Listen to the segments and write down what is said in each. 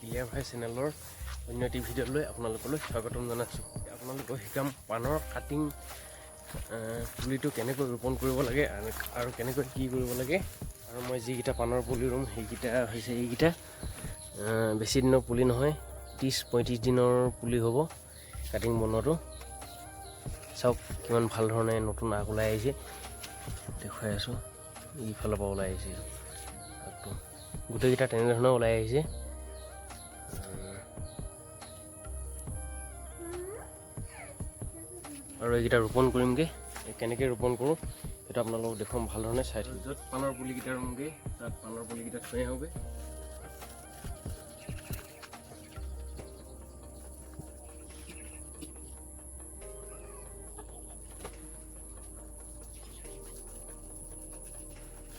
Clear ভাই চেনেলৰ অন্য এটি ভিডিঅ'লৈ আপোনালোকলৈ স্বাগতম জনাইছোঁ। আপোনালোকক শিকাম পাণৰ কাটিং পুলিটো কেনেকৈ ৰোপণ কৰিব লাগে আৰু কেনেকৈ কি কৰিব লাগে। আৰু মই যিকেইটা পাণৰ পুলি ৰুম, সেইকেইটা হৈছে এইকেইটা। বেছি দিনৰ পুলি নহয়, 30-35 দিনৰ পুলি হ'ব কাটিং বনোৱাটো। চাওক, কিমান ভাল ধৰণে নতুন আগ ওলাই আহিছে, দেখুৱাই আছোঁ। ইফালৰ পৰা ওলাই আহিছে আগটো। গোটেইকেইটা তেনেধৰণে ওলাই আহিছে। আৰু এইকেইটা ৰোপণ কৰিমগৈ। কেনেকৈ ৰোপণ কৰোঁ, সেইটো আপোনালোকক দেখুৱাম। ভাল ধৰণে চাই থাকিব। য'ত পাণৰ পুলিকেইটা ৰুমগৈ, তাত পাণৰ পুলিকেইটা থৈ আহোঁগৈ।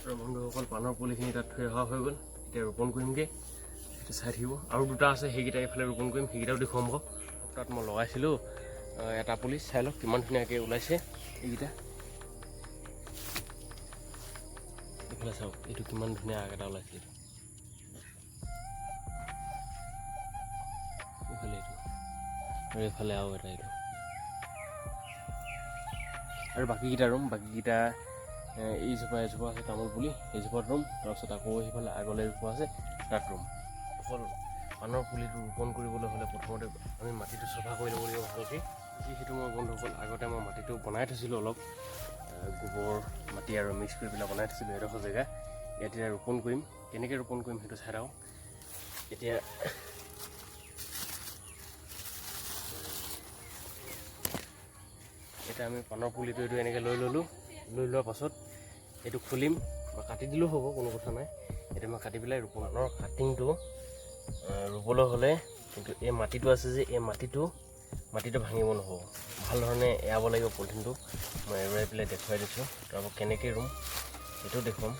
আৰু বন্ধুসকল, পাণৰ পুলিখিনি তাত থৈ অহা হৈ গ'ল। এতিয়া ৰোপণ কৰিমগৈ, সেইটো চাই থাকিব। আৰু দুটা আছে, সেইকেইটা এইফালে ৰোপণ কৰিম, সেইকেইটাও দেখুৱাম বাৰু। তাত মই লগাইছিলোঁ এটা পুলি, চাই লওক কিমান ধুনীয়াকৈ ওলাইছে এইকেইটা। এইফালে চাওক, এইটো কিমান ধুনীয়া আগ এটা ওলাইছে এইটো। এইফালে এইটো আৰু এইফালে আৰু এটা এইটো। আৰু বাকীকেইটা ৰুম। বাকীকেইটা এইজোপা, এজোপা আছে তামোল পুলি, সেইজোপাত ৰুম। তাৰপিছত আকৌ সেইফালে আগলৈ এজোপা আছে, তাত ৰুম। অকল পাণৰ পুলিটো ৰোপণ কৰিবলৈ হ'লে প্ৰথমতে আমি মাটিটো চফা কৰি ল'ব লাগিব ভালকৈ। যিহেতু মই বন্ধুসকল, আগতে মই মাটিটো বনাই থৈছিলোঁ, অলপ গোবৰ মাটি আৰু মিক্স কৰি পেলাই বনাই থৈছিলোঁ এডোখৰ জেগা। ইয়াত এতিয়া ৰোপণ কৰিম। কেনেকৈ ৰোপণ কৰিম, সেইটো চাই থাকক। এতিয়া আমি পাণৰ পুলিটো এইটো এনেকৈ লৈ ল'লোঁ। লৈ লোৱাৰ পাছত এইটো খুলিম বা কাটি দিলেও হ'ব, কোনো কথা নাই। এতিয়া মই কাটি পেলাই ৰোপণ। পাণৰ কাটিংটো ৰুবলৈ হ'লে কিন্তু এই মাটিটো আছে যে, এই মাটিটো ভাঙিব নহ'ব। ভাল ধৰণে এৰাব লাগিব পলিথিনটো। মই এৰুৱাই পেলাই দেখুৱাই দিছোঁ। তাৰপৰা কেনেকৈ ৰুম, সেইটো দেখুৱাম।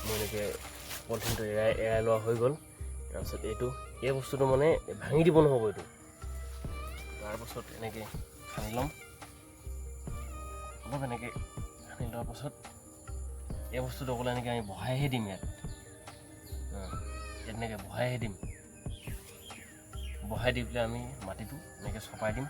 মই এনেকৈ পলিথিনটো এৰাই এৰাই লোৱা হৈ গ'ল। তাৰপিছত এইটো, এই বস্তুটো মানে ভাঙি দিব নহ'ব এইটো। তাৰপাছত এনেকৈ খান্দি ল'ম অলপ। এনেকৈ খান্দি লোৱাৰ পাছত এই বস্তুটো অকল এনেকৈ আমি বহাইহে দিম ইয়াত। ইয়াত এনেকৈ বহাইহে দিম। বহাই দি পেলাই আমি মাটিটো এনেকৈ চপাই দিম।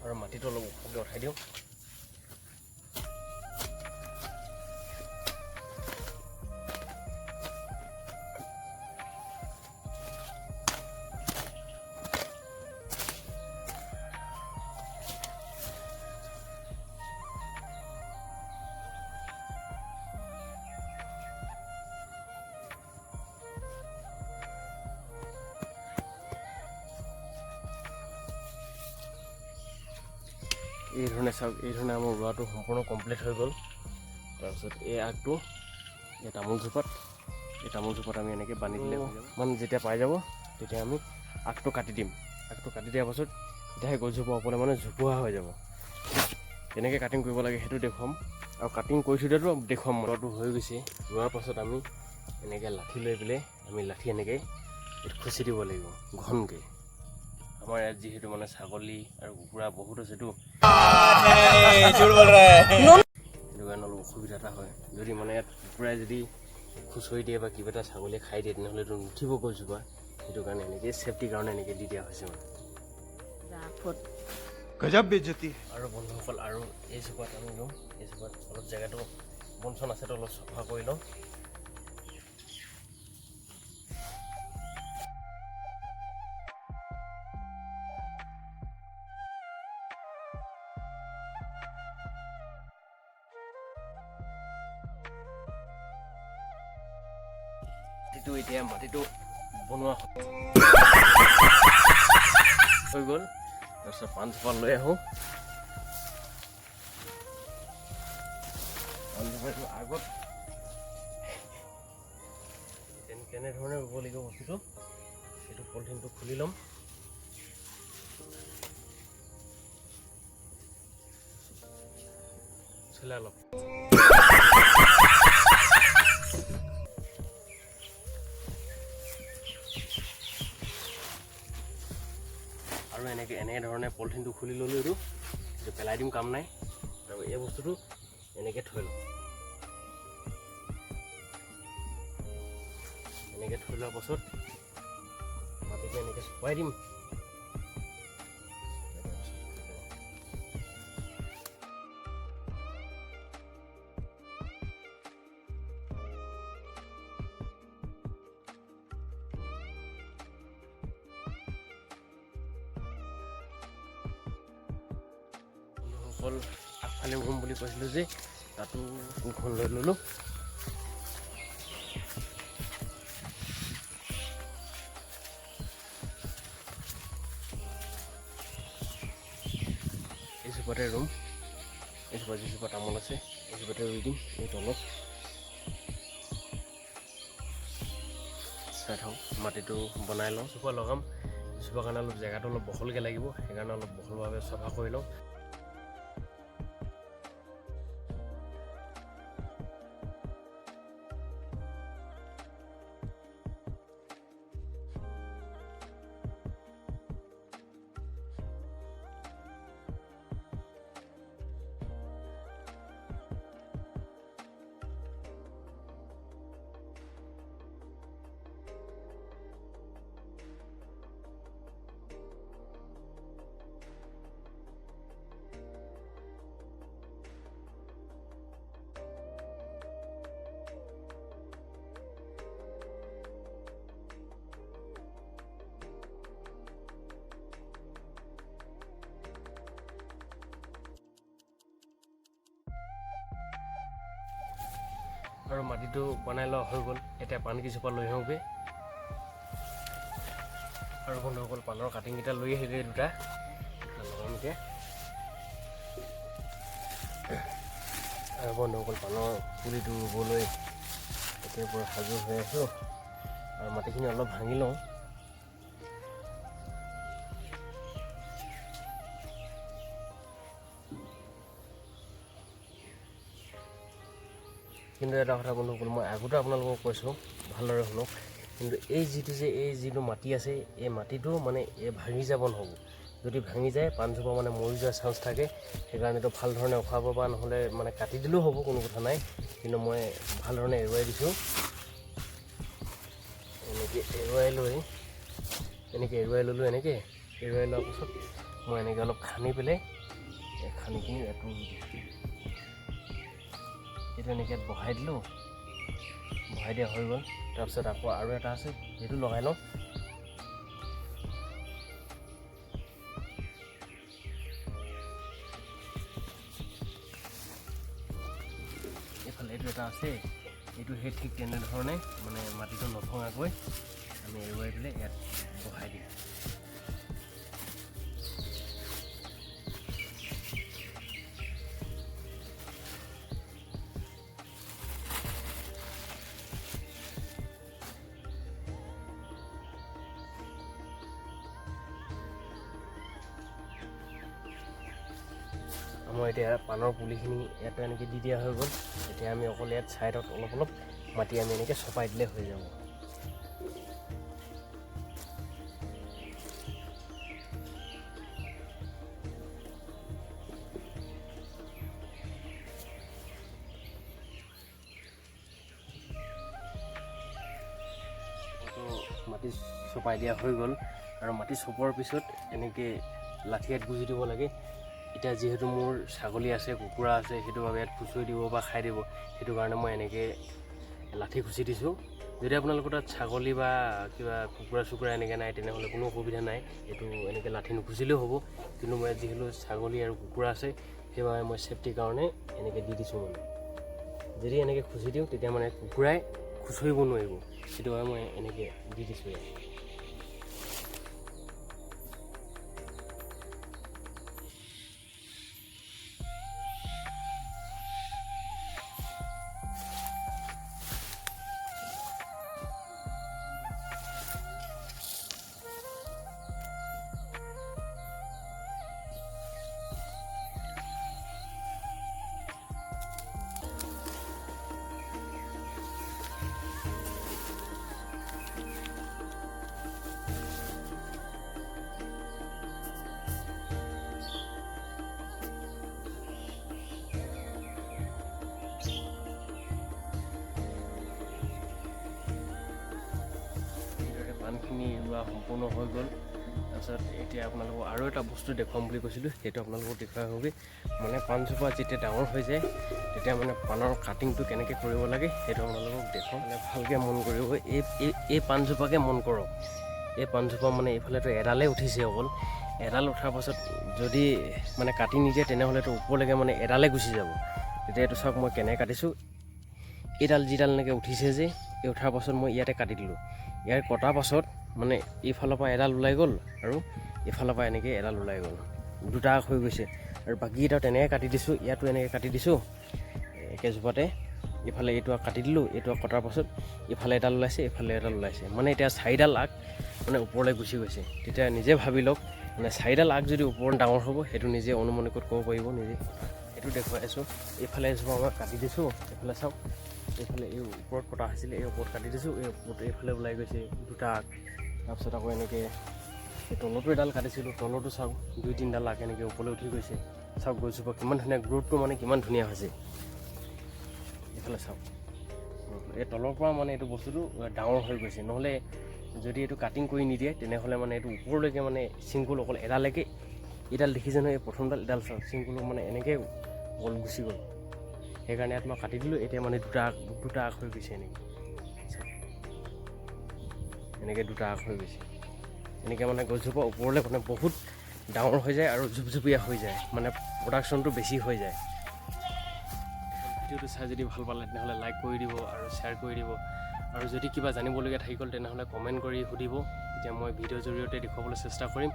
আৰু মাটিটো অলপ ওখকৈ উঠাই দিওঁ। এই ধৰণে চাওক, এই ধৰণে আমাৰ ৰোৱাটো সম্পূৰ্ণ কমপ্লিট হৈ গ'ল। তাৰপিছত এই আগটো এই তামোলজোপাত আমি এনেকৈ বান্ধি দিলে মানে যেতিয়া পাই যাব, তেতিয়া আমি আগটো কাটি দিম। আগটো কাটি দিয়াৰ পাছত তেতিয়া সেই গছজোপা ওপৰলৈ মানে জোপোহা হৈ যাব। কেনেকৈ কাটিং কৰিব লাগে, সেইটো দেখুৱাম আৰু কাটিং কৰি থৈ দিয়াটো দেখুৱাম। ৰোৱাটো হৈ গৈছে। ৰোৱাৰ পাছত আমি এনেকৈ লাঠি লৈ পেলাই আমি লাঠি এনেকৈ এইটো খুচি দিব লাগিব ঘনকৈ। আমাৰ ইয়াত যিহেতু মানে ছাগলী আৰু কুকুৰা বহুত আছেতো, সেইটো কাৰণে অলপ অসুবিধা এটা হয়। যদি মানে ইয়াত কুকুৰাই যদি খুচৰি দিয়ে বা কিবা এটা ছাগলীয়ে খাই দিয়ে, তেনেহ'লেতো নুঠিব গছজোপা। সেইটো কাৰণে এনেকৈ ছেফটিৰ কাৰণে এনেকৈ দি দিয়া হৈছে মানে। गजब बेइज्जती है। আৰু বন্ধুসকল, আৰু এই জোপাত আমি ৰুম। এই জোপাত অলপ জেগাটো বন চন আছেতো, অলপ চফা কৰি লওঁ। এতিয়া মাটিটো বনোৱা হৈ গ'ল। তাৰপিছত পাণ চাপান লৈ আহোঁ। পাণজোপা এইটো আগত কেনেধৰণে ৰুব লাগিব বস্তুটো, এইটো পলিথিনটো খুলি ল'ম। চলাই অলপ আৰু এনেকৈ এনেধৰণে পলিথিনটো খুলি ল'লোঁ, এইটো পেলাই দিম, কাম নাই। আৰু এই বস্তুটো এনেকৈ থৈ ল'ম। এনেকৈ থৈ লোৱাৰ পাছত মাটিটো এনেকৈ চপাই দিম। বন্ধুসকল, আগফালে ৰুম বুলি কৈছিলোঁ যে, তাতো কোৰখন লৈ ল'লোঁ। এইজোপাতে ৰুম, এইজোপা যিজোপা তামোল আছে এইজোপাতে ৰুই দিম। এই তলত চাই থাকোঁ, মাটিটো বনাই লওঁ। জোপা লগাম, জোপা কাৰণে অলপ জেগাটো অলপ বহলকৈ লাগিব, সেইকাৰণে অলপ বহলভাৱে চফা কৰি লওঁ। আৰু মাটিটো বনাই লোৱা হৈ গ'ল। এতিয়া পাণ কেইজোপা লৈ আহোঁগৈ। আৰু বন্ধুসকল, পাণৰ কাটিংকেইটা লৈ আহিলোঁ, এই দুটা লগাম এতিয়া। আৰু বন্ধুসকল, পাণৰ পুলিটো ৰুবলৈ এতিয়াৰ পৰা সাজু হৈ আছোঁ। আৰু মাটিখিনি অলপ ভাঙি লওঁ। কিন্তু এটা কথা বন্ধুসকল, মই আগতে আপোনালোকক কৈছোঁ, ভালদৰে শুনক। কিন্তু এই যিটো মাটি আছে, এই মাটিটো মানে এই ভাঙি যাব নহ'ব। যদি ভাঙি যায় পাণজোপা মানে মৰি যোৱাৰ চান্স থাকে। সেইকাৰণেতো ভাল ধৰণে উখাব বা নহ'লে মানে কাটি দিলেও হ'ব, কোনো কথা নাই। কিন্তু মই ভাল ধৰণে এৰুৱাই দিছোঁ। এনেকৈ এৰুৱাই লৈ, এনেকৈ এৰুৱাই ল'লোঁ। এনেকৈ এৰুৱাই লোৱাৰ পাছত মই এনেকৈ অলপ খান্দি পেলাই, এই খান্দি কিনি ইয়াত ৰুই দিছোঁ। এইটো এনেকৈ ইয়াত বহাই দিলোঁ, বহাই দিয়া হৈ গ'ল। তাৰপিছত আকৌ আৰু এটা আছে, সেইটো লগাই লওঁ। এইফালে এইটো এটা আছে, এইটো সেই ঠিক তেনেধৰণে মানে মাটিটো নভঙাকৈ আমি এৰুৱাই পেলাই ইয়াত বহাই দিম। আমাৰ এতিয়া পাণৰ পুলিখিনি ইয়াতে এনেকৈ দি দিয়া হৈ গ'ল। এতিয়া আমি অকল ইয়াত ছাইডত অলপ অলপ মাটি আমি এনেকৈ চপাই দিলে হৈ যাব। মাটি চপাই দিয়া হৈ গ'ল। আৰু মাটি চপোৱাৰ পিছত এনেকৈ লাঠি ইয়াত গুজি দিব লাগে। এতিয়া যিহেতু মোৰ ছাগলী আছে, কুকুৰা আছে, সেইটো বাবে ইয়াত খুচৰি দিব বা খাই দিব, সেইটো কাৰণে মই এনেকৈ লাঠি খুচি দিছোঁ। যদি আপোনালোকৰ তাত ছাগলী বা কিবা কুকুৰা চুকুৰা এনেকৈ নাই, তেনেহ'লে কোনো অসুবিধা নাই, এইটো এনেকৈ লাঠি নুখুচিলেও হ'ব। কিন্তু মই ইয়াত যিহেতু ছাগলী আৰু কুকুৰা আছে, সেইবাবে মই ছেফটিৰ কাৰণে এনেকৈ দি দিছোঁ। মানে যদি এনেকৈ খুচি দিওঁ তেতিয়া মানে কুকুৰাই খুচৰিব নোৱাৰিব, সেইটো বাবে মই এনেকৈ দি দিছোঁ ইয়াত। পাণখিনি ৰোৱা সম্পূৰ্ণ হৈ গ'ল। তাৰপিছত এতিয়া আপোনালোকক আৰু এটা বস্তু দেখুৱাম বুলি কৈছিলোঁ, সেইটো আপোনালোকক দেখুৱাই আহোঁগৈ। মানে পাণজোপা যেতিয়া ডাঙৰ হৈ যায়, তেতিয়া মানে পাণৰ কাটিংটো কেনেকৈ কৰিব লাগে, সেইটো আপোনালোকক দেখুৱাম। মানে ভালকৈ মন কৰিব, এই পাণজোপাকে মন কৰক। এই পাণজোপা মানে এইফালেতো এডালেই উঠিছে অকল। এডাল উঠাৰ পাছত যদি মানে কাটি নিদিয়ে, তেনেহ'লেতো ওপৰলৈকে মানে এডালে গুচি যাব। তেতিয়া এইটো চাওক, মই কেনেকৈ কাটিছোঁ। এইডাল যিডাল এনেকৈ উঠিছে যে, এই উঠাৰ পাছত মই ইয়াতে কাটি দিলোঁ। ইয়াৰ কটাৰ পাছত মানে এইফালৰ পৰা এডাল ওলাই গ'ল আৰু এইফালৰ পৰা এনেকৈ এডাল ওলাই গ'ল, দুটা আগ হৈ গৈছে। আৰু বাকীকেইটাও তেনেকৈ কাটি দিছোঁ। ইয়াতো এনেকৈ কাটি দিছোঁ একেজোপাতে। এইফালে এইটো আগ কাটি দিলোঁ। এইটো আগ কটাৰ পাছত ইফালে এডাল ওলাইছে, এইফালে এডাল ওলাইছে। মানে এতিয়া চাৰিডাল আগ মানে ওপৰলৈ গুচি গৈছে। তেতিয়া নিজে ভাবি লওক, মানে চাৰিডাল আগ যদি ওপৰত ডাঙৰ হ'ব, সেইটো নিজে অনুমানিকত ক'ব পাৰিব নিজে। সেইটো দেখুৱাই আছোঁ। এইফালে এজোপা মই কাটি দিছোঁ। এইফালে চাওক, এইফালে এই ওপৰত কটা হৈছিলে, এই ওপৰত কাটি দিছোঁ, এই ওপৰত এইফালে ওলাই গৈছে দুটা আগ। তাৰপিছত আকৌ এনেকৈ এই তলতো এডাল কাটিছিলোঁ। তলতো চাওক, দুই তিনিডাল আগ এনেকৈ ওপৰলৈ উঠি গৈছে। চাওক, গছজোপা কিমান ধুনীয়া, গ্ৰ'থটো মানে কিমান ধুনীয়া হৈছে। এইফালে চাওক, এই তলৰ পৰা মানে এইটো বস্তুটো ডাঙৰ হৈ গৈছে। নহ'লে যদি এইটো কাটিং কৰি নিদিয়ে, তেনেহ'লে মানে এইটো ওপৰলৈকে মানে চিংগুল অকল এডালৈকে, এইডাল দেখিছে নহয়, এই প্ৰথমডাল, এডাল চাওক, চিংগুল মানে এনেকৈ অকল গুচি গ'ল। সেইকাৰণে ইয়াত মই কাটি দিলোঁ। এতিয়া মানে দুটা আগ, দুটা আগ হৈ গৈছে এনেকৈ। চাওক, এনেকৈ দুটা আগ হৈ গৈছে। এনেকৈ মানে গছজোপা ওপৰলৈ মানে বহুত ডাঙৰ হৈ যায় আৰু জুপজুপীয়া হৈ যায়, মানে প্ৰডাকশ্যনটো বেছি হৈ যায়। ভিডিঅ'টো চাই যদি ভাল পালে, তেনেহ'লে লাইক কৰি দিব আৰু শ্বেয়াৰ কৰি দিব। আৰু যদি কিবা জানিবলগীয়া থাকি গ'ল, তেনেহ'লে কমেণ্ট কৰি সুধিব, তেতিয়া মই ভিডিঅ'ৰ জৰিয়তে দেখুৱাবলৈ চেষ্টা কৰিম।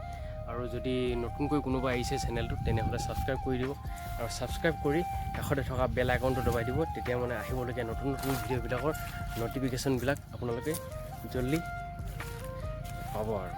আৰু যদি নতুনকৈ কোনোবা আহিছে চেনেলটোত, তেনেহ'লে ছাবস্ক্ৰাইব কৰি দিব আৰু ছাবস্ক্ৰাইব কৰি কাষতে থকা বেল আইকনটো দবাই দিব। তেতিয়া মানে আহিবলগীয়া নতুন নতুন ভিডিঅ'বিলাকৰ ন'টিফিকেশ্যনবিলাক আপোনালোকে জল্দি পাব। আৰু